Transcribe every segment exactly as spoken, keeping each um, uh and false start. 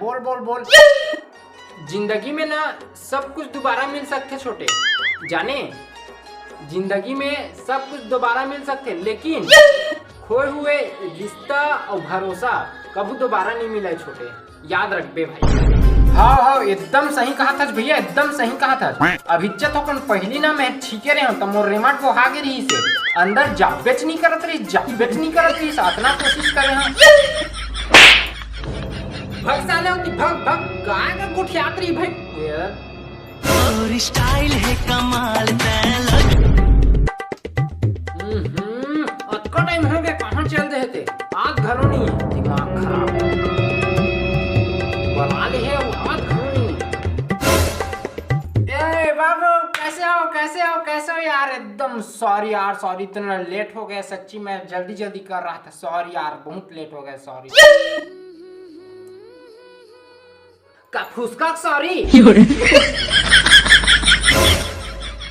बोल, बोल, बोल। जिंदगी में ना सब कुछ दोबारा मिल सकथे छोटे, जाने, जिंदगी में सब कुछ दोबारा मिल सकथे, लेकिन खोए हुए रिश्ता अउ भरोसा कभू दोबारा नहीं मिले छोटे, याद रखबे भाई। हाँ, हाँ, एकदम सही कहा था भैया, एकदम सही कहा था। अभिच्चत होकन पहली ना मैं ठीके रहे हूँ, तो मोर रेमट को हागे रही से अंदर जाबेच नहीं करत रही, जाबेच नहीं करत रही, अतना कोशिश करे हूँ। भग साले होती, भग, भग, काय का गुठियात रही भाई। और स्टाइल है कमाल तैं लग। हम्म, अतका टाइम हो गया, कहाँ चल रहे थे? आज घरों नहीं, दिमाग खराब। बना ले है, वो आज घरों नहीं। ए बाबू, कैसे हो, कैसे हो, कैसे हो यार? एकदम सॉरी यार, सॉरी, इतना लेट हो गया सच्ची, मैं जल्दी जल्दी कर रहा था। सॉरी यार, बहुत लेट हो गया, सॉरी। का फुसका, सॉरी।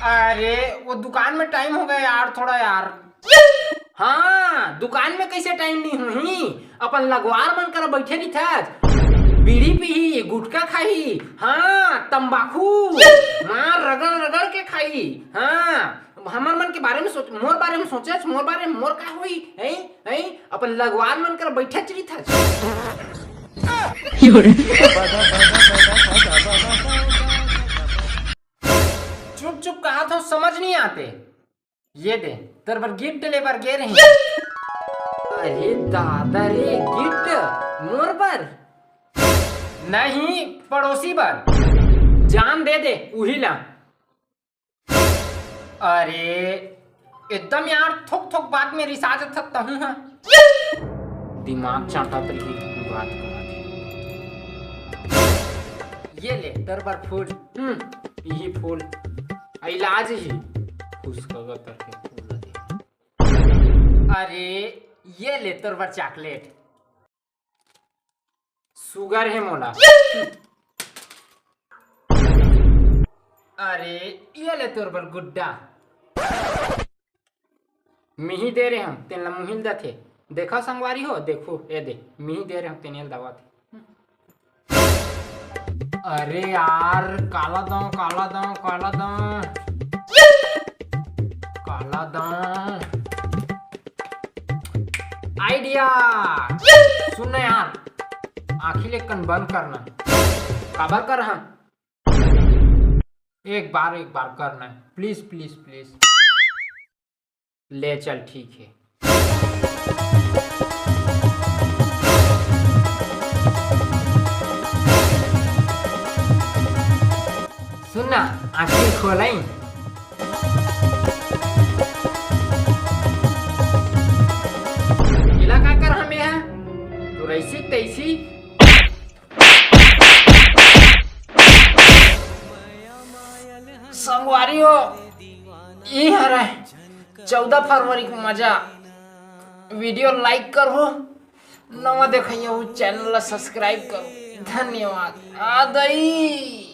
अरे, वो दुकान में टाइम हो गया यार, थोड़ा यार। हाँ, दुकान में कैसे टाइम नहीं हुई? अपन लगवार मन कर बैठे रहिथस, बीड़ी पीही, गुटखा खाही, हाँ, तंबाकू, मार रगड़ रगड़ के खाही। हाँ, हमर मन के बारे में सोच, मोर बारे में सोचस, मोर बारे में, मोर का होई? हैं, हैं, अपन लगवार मन कर बैठे रहिथस। चुप चुप कहा था, समझ नहीं आते। ये दे, तोर बर गिफ्ट ले बर गे रही। अरे दादा रे, गिफ्ट मोर बर? नहीं, पड़ोसी बर। जान दे दे उही ला। अरे एकदम यार, थोक थोक बात में रिसा जथस तहूं ह। दिमाग चाटत रही, बात करत। ये ले, तोर बर फूल। हम्म, यही फूल। आ, इलाज ही। फुसका का करके फूल दे। अरे, ये ले तोर बर चॉकलेट। शुगर है मोला। अरे, ये ले तोर बर गुड्डा। मिही दे रहे हम, तेन ला मुहिल दथे। देखा संगवारी हो, देखो, ये दे, मिही दे रहे हम, तेन ला दवा थे। अरे यार, काला दांव, काला दांव, काला दांव, काला दांव। आइडिया। सुन ना यार, आँखी ले कन बंद करना। काबर कर हम? एक बार, एक बार करना, प्लीज, प्लीज, प्लीज। ले चल, ठीक है। सुन ना, आँखी खोलाई। इला का कर हमें है? तो रैसी तैसी। संगवारी हो, ई हरे चौदह फरवरी के मजा। वीडियो लाइक करहू, नवा देखइया हो, चैनल ला सब्सक्राइब करो। धन्यवाद। आ दई।